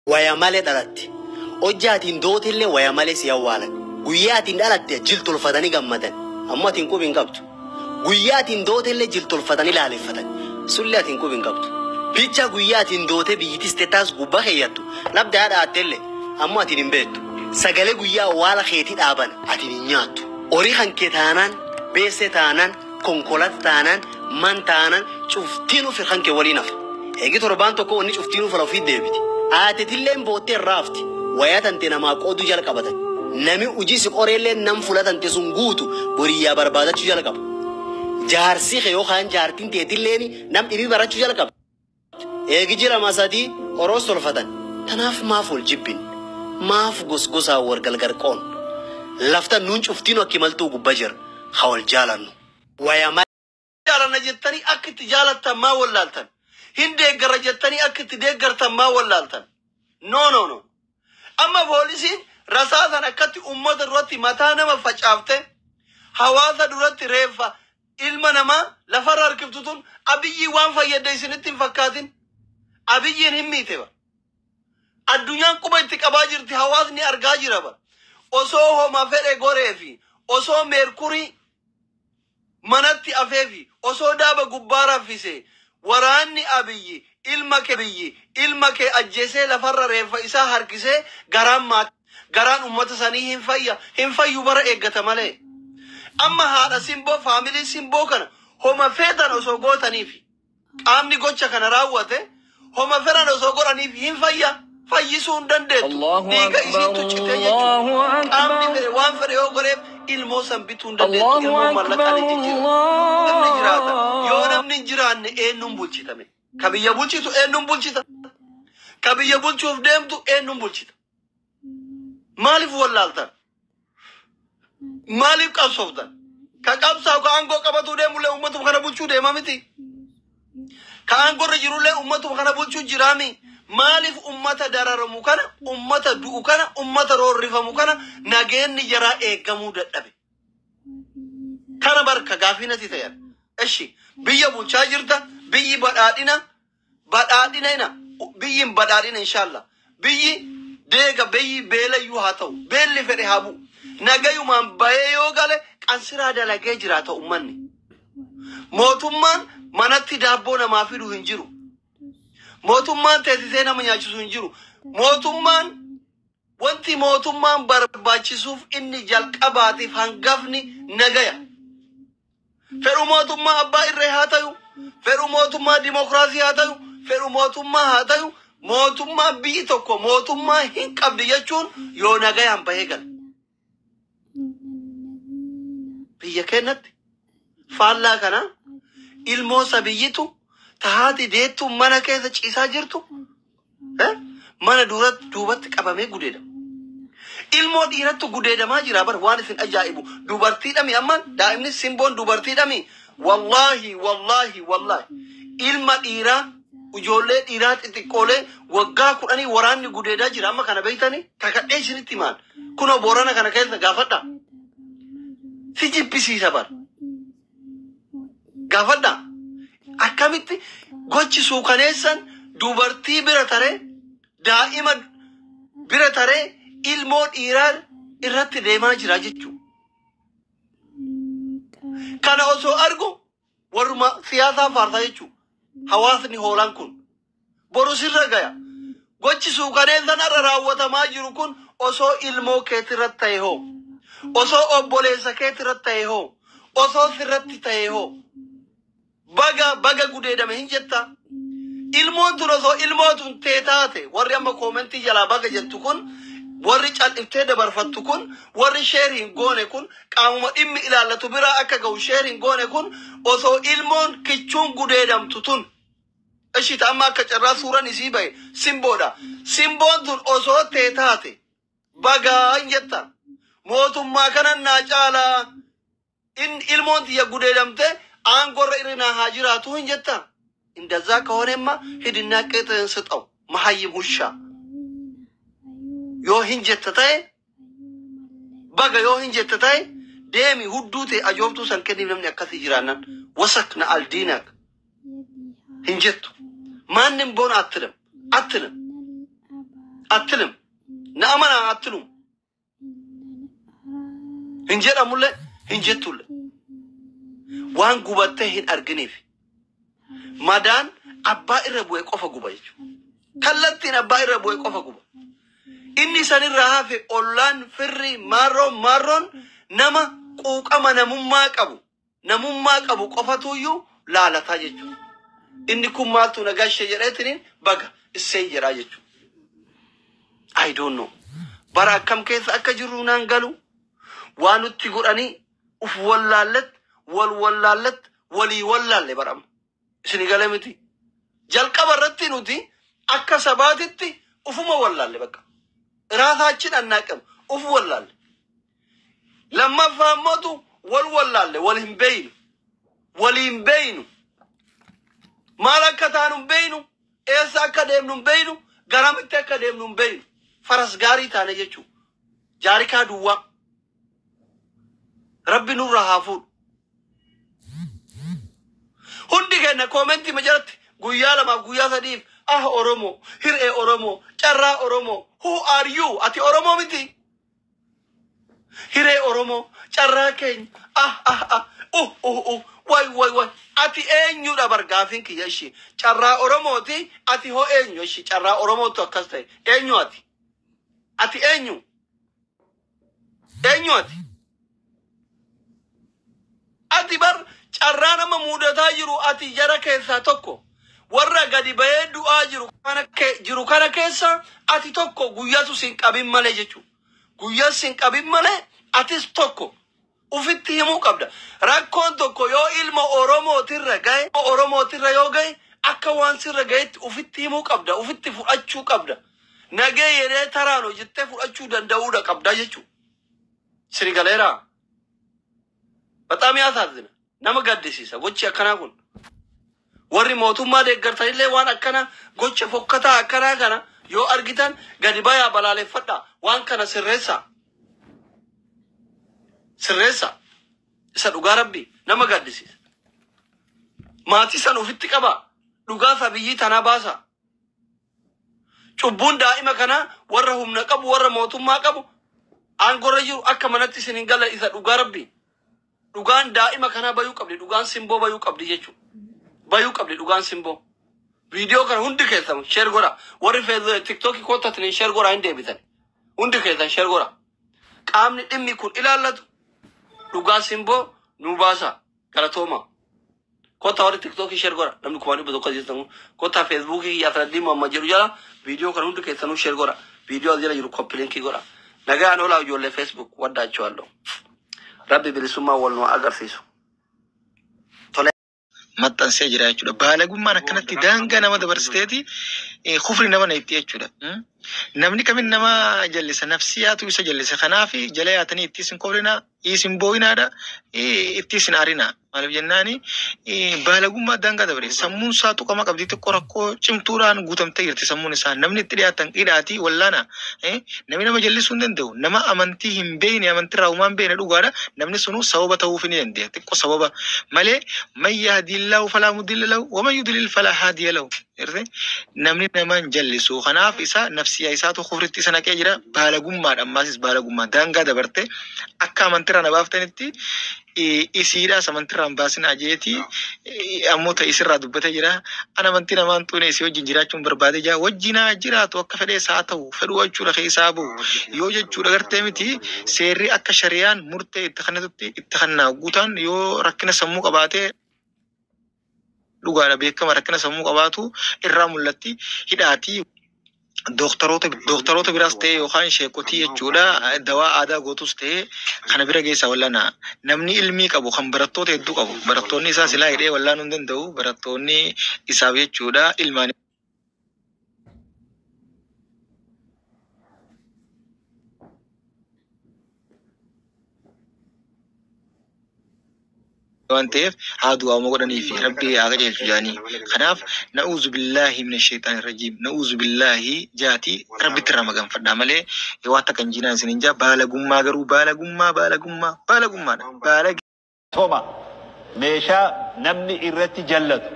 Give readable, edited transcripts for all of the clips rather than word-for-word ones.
Waya malee dhalatte. Hojja atiin dootillee waya malee si awwaalan. Guyyaa atiin dhalatte jil tolfatanii gammadan. Ammoo atiin qubi hin qabdu. Guyyaa atiin dootillee jil tolfatanii laaleffatan. Sullee atiin qubi hin qabdu. Bicha guyyaa atiin dootee biyyitis tettaas gubbaa keeyyattu. Labda haadha attellee ammoo atiin hin beektu. Sagalee guyyaa awwaala keetii dhaaban atiin hin nyaattu. Horii kan kee taanaan, beesse taanaan, konkolaataa taanaan, man taanaan cuftiinuu firkan kee waliin hafa. Eegi torbaan tokko wanni cuftiinuu fala ofii deebiti. Aatetilleen boottee raafti. Wayaa tante namaa qooduu jalqabatan. Nami hojii si qoreellee nam fula tante sun guutu boriyyaa barbaadachuu jalqaba. Jaarsi kee yookaan jaartiin teetilleen nam dhibii barachuu jalqaba. Eegi jira masadii horoos tolfatan. Tanaaf maaf wal jibbin? Maaf gosgosaan wal gargar qoon? Laftan nuun cuftiinu akka imaltuu gubbaa jira. Haa wal jaalannu. Waya Jaalanna jettanii akka itti jaalattan maa wallaaltan? Hin deeggarra jettanii akka itti deeggartan maa wallaaltan? No, no, no. Amma poolisiin rasaasan akkatti ummata duratti mataa nama facaafte, hawaasa duratti reeffa ilma namaa lafarra harkiftu tun Abiyyii waan fayyadde isinitti hin fakkaatin. Abiyyiin hin miite bara. Addunyaan quba itti qabaa jirti, hawaasni argaa jira bara. Osoo homa fedhe goree fi osoo meerkurii manatti afeefi osoo daaba gubbaa raffise, waraanni Abiyyi ilma kee biyyi ilma kee ajjeesee lafarra reeffa isaa harkisee, garaan maa garaan ummata sanii hin fayya? Hin fayyu bara, eeggata malee. Amma haadha Simboo, faamilii Simboo kana homa feetan osoo gootaniifi qaamni gocha kana raawwate homa fedhan osoo godhaniif hin fayya? Fayyisuu hin dandeettu. Allahu Dhiiga akbar, isiitu citee jechuudha. Allahu Qaamni akbar, fedhe waan fedhe yoo godheef ilmoo san bituu hin dandeettu. Allahu Ilmoo mallaqaan akbar, hin jijjiiramu. Namni jiraata. Yoo namni hin jiraanne eenyuun bulchitame? Ka biyya bulchitu eenyuun bulchita? Ka biyya bulchuuf deemtu eenyuun bulchita? Maaliif wallaaltan? Maaliif qabsooftan? Ka qabsaa'u ka aangoo qabatuu deemullee uummatuma kana bulchuu deema miti. Ka aangoo irra jirullee uummatuma kana bulchuu jiraami. Maaliif ummata dararamu kana, ummata du'u kana, ummata roorrifamu kana nageenni jaraa eeggamuu dadhabe? Kana barka gaafii natti ta'an. Eshi, biyya bulchaa jirta, biyyi badhaadhina, badhaadhina ina, biyyi hin badhaadhina inshallah. Biyyi deega, biyyi beelayyuu haa ta'u, beelli fedhe haa bu'u. Nagayumaan bahee yoo gale qansiraa dalagee jiraata ummanni. Mootummaan manatti daabboo namaa fidu hin jiru. Mootummaan teessisee nama nyaachisu hin jiru. Mootummaan wanti mootummaan barbaachisuuf inni jalqabaatiif hangafni nagaya. Fedhu mootummaa abbaa irree haa ta'u, fedhu mootummaa dimokiraasii haa ta'u, fedhu mootummaa haa ta'u, mootummaa biyyi tokko mootummaa hin qabdi jechuun yoo nagayaan bahee gala. Biyya keenyatti faallaa kana ilmoo sabiyyitu tahaati deettu mana keessa ciisaa jirtu mana duratti duubatti qabamee gudeedama. Ilmoo dhiirattu gudeedamaa jira bar. Waan isin ajaa'ibu, dubartiidhami amma daa'imni Simboon dubartiidhami. Wallaahi, wallaahi, wallaahi, ilma dhiiraa, ijoollee dhiiraa xixiqqoolee waggaa 10 waraanni gudeedaa jira amma. Kana beektanii kakadhee isinitti himaan. Kunoo Boorana kana keessa gaafadha. Si jibbisiisa bar. Gaafadha. Akkamitti gochi suukaneessan dubartii bira taree, daa'ima bira taree ilmoo dhiiraa irratti deemaa jira jechuudha. Kana osoo argu warruma siyaasaa faarsaa jechuudha. Hawaasni hoolaan kun boru sirra gaya. Gochi suukaneessan har'a raawwatamaa jiru kun osoo ilmoo keetirratti ta'e hoo? Osoo obboleessa keetirratti ta'e hoo? Osoo sirratti ta'e hoo? Baga baga gudeedame hin jettaa? Ilmoon tun osoo ilmoo tun tee taate, warri amma koomentii jalaa baga jettu kun, warri cal'iftee dabarfattu kun, warri share hin goone kun, qaamuma dhimmi ilaallatu biraa akka ga'u share hin goone kun, osoo ilmoon kichuun gudeedamtu tun, ishii amma akka carraa suuraan isii bahe Simboodha. Simboon tun osoo tee taate bagaa hin jetta? Mootummaa kanan naa caalaa in ilmoon tiyya gudeedamte aangorra irri naa haa jiraatu hin jetta? እንደዛ ከሆነማ ሂድና ቅጥህን ስጠው መሀይም ውሻ። Yoo hin jetta ta'e baga, yoo hin jetta ta'e deemi hudduu ta'e ajoobtuu san kenniif. Namni akkasii jiraannan wasak na aldiinak hin jettu. ማንም ቦን አትልም አትልም። Attilim. Na amanaa attilum. Hin jedhamullee hin jettullee. Waan gubattee hin arginiif. Madaan abbaa irra bu'e qofa guba jechuudha. Kallattiin abbaa irra bu'e qofa guba. Inni sanirraa hafe ollaan firri maarroon maarroon nama quuqama namummaa qabu. Namummaa qabu qofatuyyuu laalataa jechuudha. Inni kun maaltu na gashe jedheetiniin baga issee jedhaa jechuudha. I don't know. Bara akkam keessa akka jirru naan galu waan nutti godhanii uf wallaallet wal wallaallet walii wallaalle barama. Isin galee miti. Jalqaba irratti nuti akka sabaatitti ufuma wallaalle bakka. Raasaachin annaaqam uf wallaalle. Lammaffaa ammootu wal wallaalle wal hin beeynu. Waliin beeynu. Maal akka taanu hin beeynu. Eessa akka deemnu hin beeynu. Garamitti akka deemnu hin beeynu. Faras gaarii taane jechuudha. Jaarikaa duwwaa. Rabbi nurraa haa fuudhu. Hundi keenya koomentii majalatti guyyaa lamaaf guyyaa sadiif ah Oromoo, hir'ee Oromoo, carraa Oromoo, who are you? Ati Oromoo miti. Hiree Oromoo, carraa keenya, ah ah ah, uh uh uh, way way way. Ati eenyudha bar gaafiin kiyya ishii. Carraa Oromooti, ati hoo eenyu ishii. Carraa Oromootu akkas ta'e. Eenyu ati? Ati eenyu? Eenyu ati? Ati bar carraa nama mudataa jiru ati jara keessaa tokko. Warra gadi bahee du'aa jiru kana jiru kana keessa ati tokko guyyaatu sin qabin malee jechuudha. Guyyaa sin qabin malee atis tokko ufitti himuu qabda. Rakkoon tokko yoo ilma Oromootirra gahe Oromootirra yoo gahe akka waan sirra gahetti ufitti himuu qabda. Ufitti fudhachuu qabda. Nagee yeree taraan hojjettee fudhachuu danda'uudha qabda jechuudha. Sini galeeraa? በጣም ያሳዝናል. Nama gaddisiisa gochi akkanaa kun. Warri mootummaa deeggartanillee waan akkana gocha fokkataa akkanaa kana yoo argitan gadi bayaa balaaleffadha. Waan kana sirreessa. Sirreessa. Isa dhugaa rabbi nama gaddisiisa. Maatii san ofitti qaba. Dhugaa sabiyyii tanaa baasa. Cubbuun daa'ima kanaa warra humna qabu warra mootummaa qabu aangorra jiru akka manatti isin hin galle isa dhugaa rabbi. Dhugaan daa'ima kanaa bayuu qabdi. Dhugaan simboo bayuu qabdi jechuudha. Bayuu qabdi dhugaan simboo. Viidiyoo kana hundi keessan share godha. Warri feesbuuk tiktookii kootatanii share godhaa hin deebitan. Hundi keessan share godha. Qaamni dhimmi kun ilaallatu dhugaa simboo nu baasa. Galatooma. Kottaa warri tiktookii share godha. Namni 100,000 jirtan. Kottaa feesbuukii kiyya Asraddiin Muhammad jedhu jala viidiyoo kana hundi keessanuu share godha. Viidiyoo as jala jiru copy linkii godha. Nagaan oolaa ijoollee Facebook waddaachuu Rabbi bilisummaa wal nu agarsiisu. Tole. Maxxansee jira jechuudha. Baalagummaan akkanatti daangaa nama dabarsiteeti kufri nama naqxi jechuudha. Namni kamin nama jallisa nafsiyaatu isa jallisa. Kanaaf jala yaatanii itti isin koflinaa, isin boo'inaadha, itti isin arinaa. Maaliif jennaani baalagummaa daangaa dabare sammuun isaa tuqama qabdi xiqqoo rakkoo cimtuudhaan guutamtee jirti sammuun isaa. Namni itti dhiyaatan hidhaatii wallaana. Namni nama jallisuu hin danda'u. Nama amantii hin beekne amantii irraa uumaa hin beekne dhugaadha. Namni sunuu sababa ta'uuf ni danda'a. Xiqqoo sababa malee man yahdillaahu falaa mudilla lahu wa man yudlil falaa haadiya lahu. Namni nama hin jallisu. Kanaaf isa nafsiyaa isaatu kufritti isa naqee jira. Baalagummaadha ammaasis baalagummaa daangaa dabarte akka amantiirraa na baaftanitti isiidhaas amantiirraa hin baasin ajeeti ammoo ta'e isirraa dubbatee jira. An amantii namaan xuune isii wajjin jiraachuun barbaade jira. Wajjin haa jiraatu akka fedhe isaa haa ta'u fedhuu jechuudha keessaa bahu. Yoo jechuudha gartee miti seerri akka shariyaan murtee itti kennatutti itti kennaa guutaan yoo rakkina sammuu qabaatee dhugaadha beekama rakkina sammuu qabaatu irraa mul'atti hidhaatii dooktaroota biraas ta'e yookaan sheekotii jechuudha dawaa aadaa gootus ta'e kana bira geessa wallaana namni ilmii qabu kan barattoota hedduu qabu barattoonni isaa silaa hidhee wallaanuu hin danda'u barattoonni isaaf jechuudha ilmaan waan ta'eef haa du'aama godhanii fi rabbi haa qajeelchu jaanii. Kanaaf na'uuzu billaahi mina sheexaani rajiim na'uuzu billaahi jaatii rabbitti irraa maganfadhaa malee waan takka hin jinaan isin hin jaa baalagummaa garuu baalagummaa baalagummaa baalagummaadha. Baalage. Toma meeshaa namni irratti jallatu,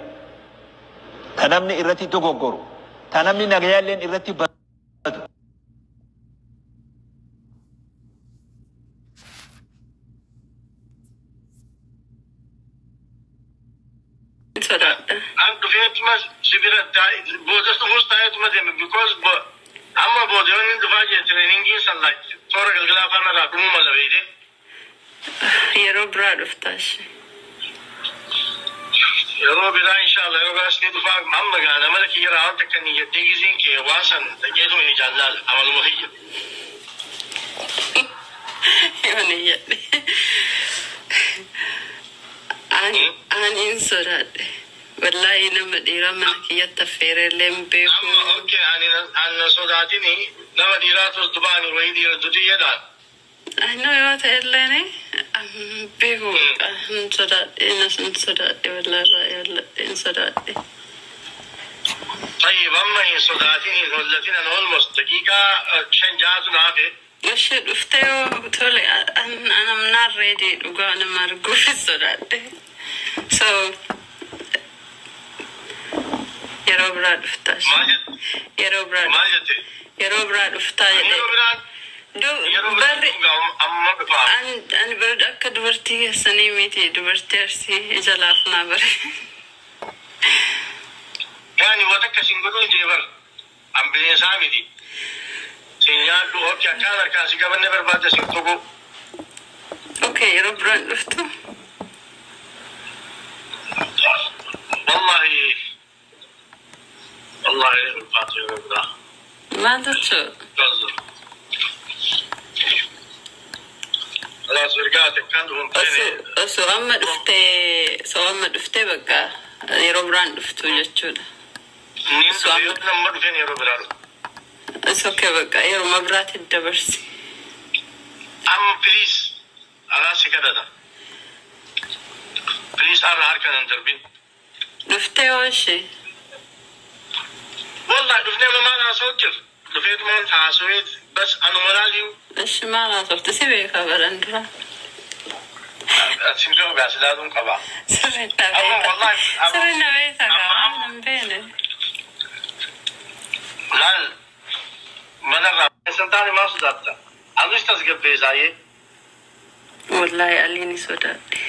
ta namni irratti dogoggoru, ta namni nagayaalleen irratti badu. Taa'eetuma si bira boodas dhufuus taa'eetuma deema, because amma booda yoo inni dhufaa jire, trainingiin san like toora galgalaa afaan irraa dhumuu mala, beeyte. Yeroo biraa dhuftaa ishee. Yeroo biraa, inshallah, yeroo biraas ni dhufaa. Amma gaa nama kiyya irraa waan takka niyyadhee gisiin kee waan san dhaqeetuma ni jaallaala, amaluma kiyya. Yoo niyyadhe. Ani hin sodaadhe. Wallaahi nama dhiiraa mana kiyyatti affeerellee hin beeku. Amma okay, ani na sodaatini, nama dhiiraatus duba ani wayii dhiira dutii jedhaan. I know, yoo ta'ellee beeku, hin sodaadhe, hin sodaadhe, wallaahi baay'ee walladhe, hin sodaadhe. طيب, amma hin sodaatin, hin hollatin. Ani almost daqiiqaa 5 ja'atu na hafe. Ishee dhuftee yoo tole, I'm not ready, dhugaa nama arguuf hin sodaadhe. So yeroo biraa dhuftaa. Maal jette? Yeroo biraa. Maal jette? Yeroo biraa dhuftaa jedhe. Yeroo biraa, yeroo biraa. Barri amma dhufaa. Ani bara akka dubartii keessanii miti, dubartii Arsii ija laafnaa bare. Yaani wata akkasin godhuun jee bar. An bineensaa miti. Sin nyaadhu, okay, akkaan harkaan si qabanne barbaadde sin tuqu. Okay, yeroo biraan dhuftu. Wallahi wallahi ulfaatu yeroo biraa. Maal jechuu? Alaas ergaate akkaan dhufuun Osoo feene. Osoo amma dhuftee, osoo amma dhuftee, bakka yeroo biraan dhuftu jechuudha. Niin dhufe, yoo nama dhufeen yeroo biraa dhufu. It's okay, bakka yeroo biraatti dabarsi. Amma please, alaas si kadhata. Please, har'a harka nan darbin. Dhuftee hoo ishee? Wallahi dhufnee amma maal haasa'u jira? Dhufeetumaan haasa'ee bas anuma laaliyu. Ishi maal haasofte, si beekaa baran dura. Sin beeku gaa, silaaluun qaba. Sirri na Amma beeka. wallahi Sirri na beeka amma gaa, waan hin beene. Laal, manarraa san taane maal sodaatta? Anis tasgabbeessaayyee. Wallahi Alii ni sodaadhe.